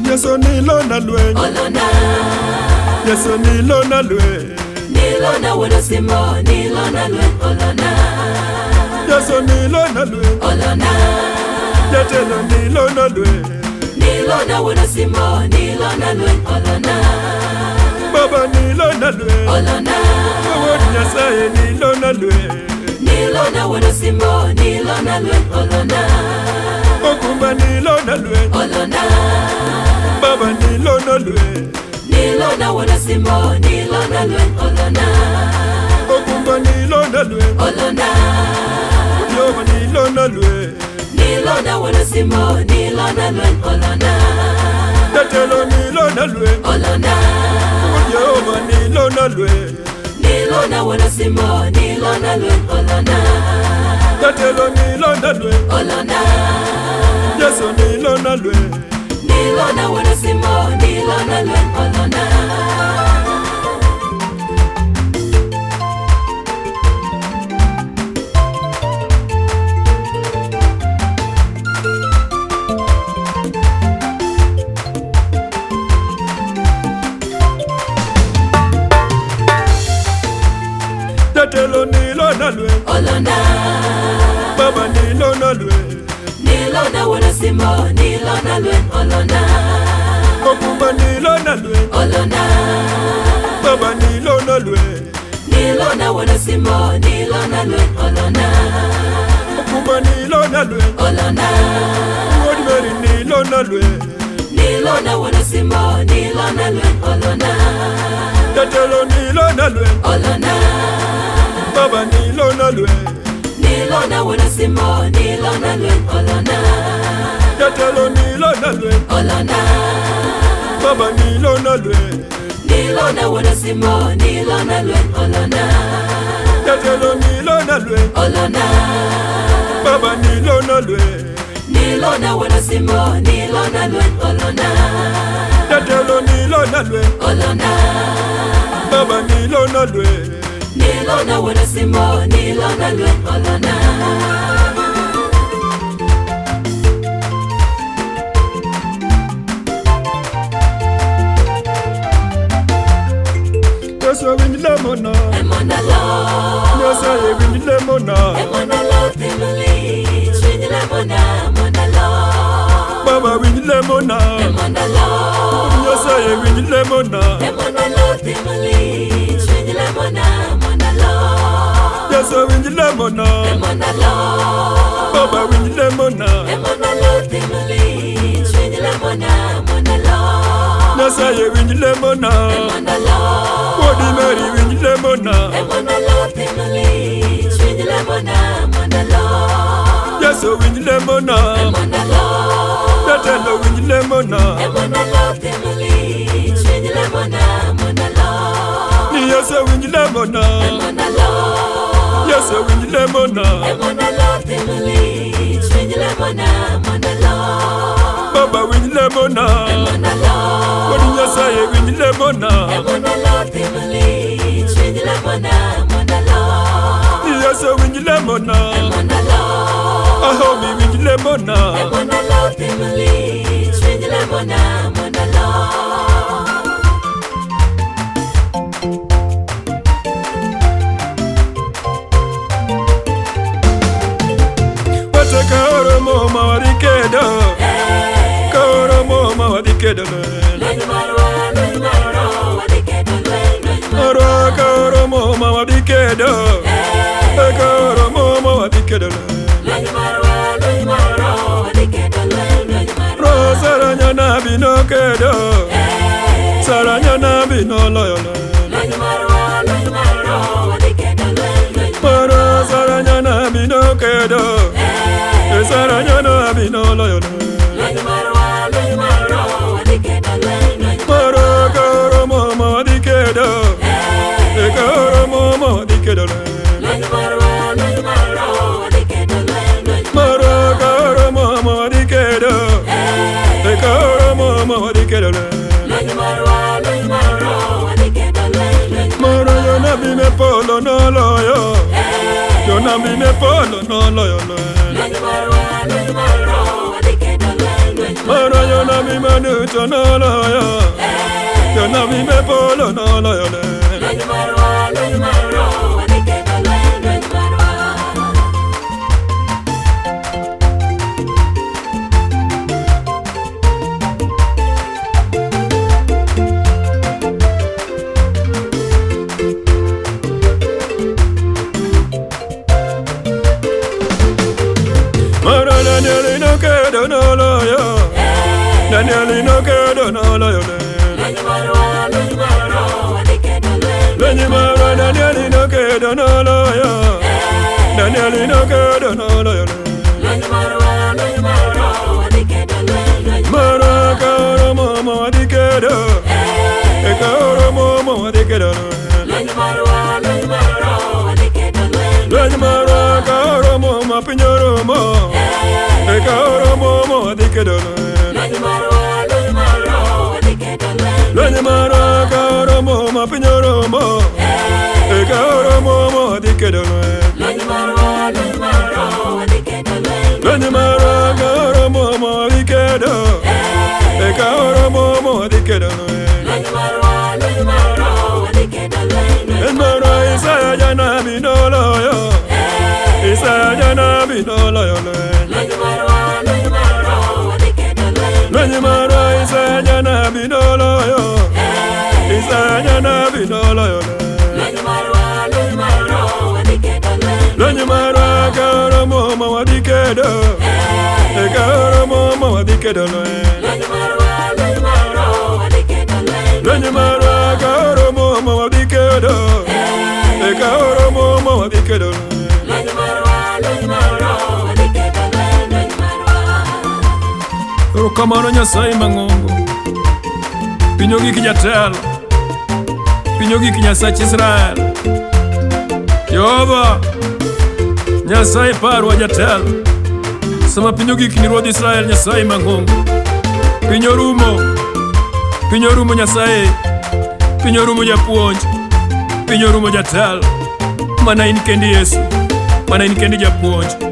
Yeso nilona lweny Olona Yeso nilona lweny Nilona wuod Simbo nilona lweny olona Yeso nilona lweny Olona Jatelo nilona lweny Nilona wuod Simbo nilona lweny olona Baba nilona lweny Olona Wuod Nyasaye nilona lweny Nilona wuod Simbo nilona lweny olona Okumba nilona lweny Olona Baba nilona lweny Nilona wuod Simbo nilona lweny olona Okumba nilona lweny Olona Jehova nilona lweny Nilona wuod Simbo nilona lweny olona Jatelo nilona lweny Olona Jehova nilona lweny Nilona wuod Simbo nilona lweny olona Jatelo nilona lweny Olona Yeso nilona lweny Nilona wuod Simbo nilona lweny olona Jatelo nilona lweny Olona Baba nilona lweny Nilona wuod Simbo nilona lweny olona Okumba nilona lweny Olona Baba nilona lweny Nilona wuod Simbo nilona lweny olona Okumba nilona lweny Olona Wuod Mary nilona lweny Nilona wuod Simbo nilona lweny olona Jatelo nilona lweny Olona Baba nilona lweny Nilona wuod Simbo nilona lweny olona Jatelo nilona lweny Olona Baba nilona lweny Nilona wuod Simbo nilona lweny olona Jatelo nilona lweny Olona Baba nilona lweny Nilona wuod Simbo nilona lweny olona Jatelo nilona lweny Olona Baba nilona lweny Nilona wuod Simbo nilona lweny olona Yeso winj lemona Emonalo Nyasaye winj lemona Emonalo timli chwiny lemona monalo Baba winj lemona Emonalo Nyasaye winj lemona Emonalo timli chwiny lemona monalo Yeso winj lemona Emonalo Baba winj lemona Emonalo timli chwiny lemona monalo Nyasaye winj lemona Emonalo Wuod Mary winj lemona Emonalo timli chwiny lemona monalo Yeso winj lemona Emonalo Jatelo winj lemona Emonalo timli chwiny lemona monalo Ni Yeso winj lemona Emonalo Yeso winj lemona Emonalo timli chwiny lemona monalo Baba winj lemona Emonalo Wuod Nyasaye winj lemona Emonalo timli chwiny lemona monalo Ni Yeso winj lemona Emonalo Ahomi winj lemona Emonalo timli chwiny lemona monalo Wete kaoromo ma wadhi kedo Kaoromo ma wadhi kedo lweny Lweny marwa lweny marwa wadhi kedo lweny lweny marwa Marwa kaoromo ma wadhi kedo Kaoromo ma wadhi kedo lweny Lweny marwa wadhi kedo lweny lweny marwa Ro saranyana bino kedo Saranyana bino loyo lweny Lweny marwa wadhi kedo lweny lweny Marwa saranyana bino kedo Saranyana bino loyo lweny Lweny marwa wadhi kedo lweny lweny Marwa kaoromo ma wadhi kedo Kaoromo ma wadhi kedo lweny Lweny marwa wadhi kedo lweny lweny Marwa kaoromo Jonabi me polo noloyo lweny. Lweny marwa, lweny marwa, wadhi kedo lweny, lweny Marwa jonabi maduto noloyo. Jonabi me polo noloyo lweny. Lweny marwa, wadhi kedo lweny, lweny marwa. Marwa Daniel nokedo noloyo. Daniel nokedo noloyo lweny. Lweny marwa, lweny marwa, wadhi kedo lweny, Lweny marwa Daniel nokedo noloyo. Daniel nokedo noloyo lweny. Lweny marwa, lweny marwa, wadhi kedo lweny, lweny Marwa ka oromo ma wadhi kedo. Ka oromo ma wadhi kedo lweny. Lweny marwa, lweny marwa, wadhi kedo lweny, Lweny marwa ka oromo ma piny oromo. Ka oromo ma wadhi kedo lweny. Lweny marwa, lweny marwa, wadhi kedo lweny, Lweny marwa ka oromo ma piny oromo. Ka oromo ma wadhi kedo lweny. Lweny marwa, lweny marwa, wadhi kedo lweny, Lweny marwa ka oromo ma wadhi kedo. Ka oromo ma wadhi kedo lweny. Lweny marwa, lweny marwa, wadhi kedo lweny, Lweny marwa Isaya janabi noloyo. Isaya janabi noloyo lweny. Lweny marwa, lweny marwa, wadhi kedo lweny, Lweny marwa Isaya janabi noloyo. Isaya janabi noloyo lweny. Lweny marwa, lweny marwa, wadhi kedo lweny, Lweny marwa ka oromo ma wadhi kedo. Ka oromo ma wadhi kedo lweny. Lweny marwa, lweny marwa, wadhi kedo lweny, Lweny marwa ka oromo ma wadhi kedo. Ka oromo ma wadhi kedo lweny. Lweny marwa, lweny marwa, wadhi kedo lweny, lweny marwa. Erokamano Nyasaye mang'ongo. Piny ogik jatelo. Piny ogik Nyasach Israel. Jehova Nyasaye parwa jatelo. Sama piny ogik ni Ruodh Israel Nyasaye mang'ongo. Piny orumo. Piny orumo Nyasaye. Piny orumo japuonj. Piny orumo jatelo. Mana in kendi Yesu. Mana in kendi japuonj.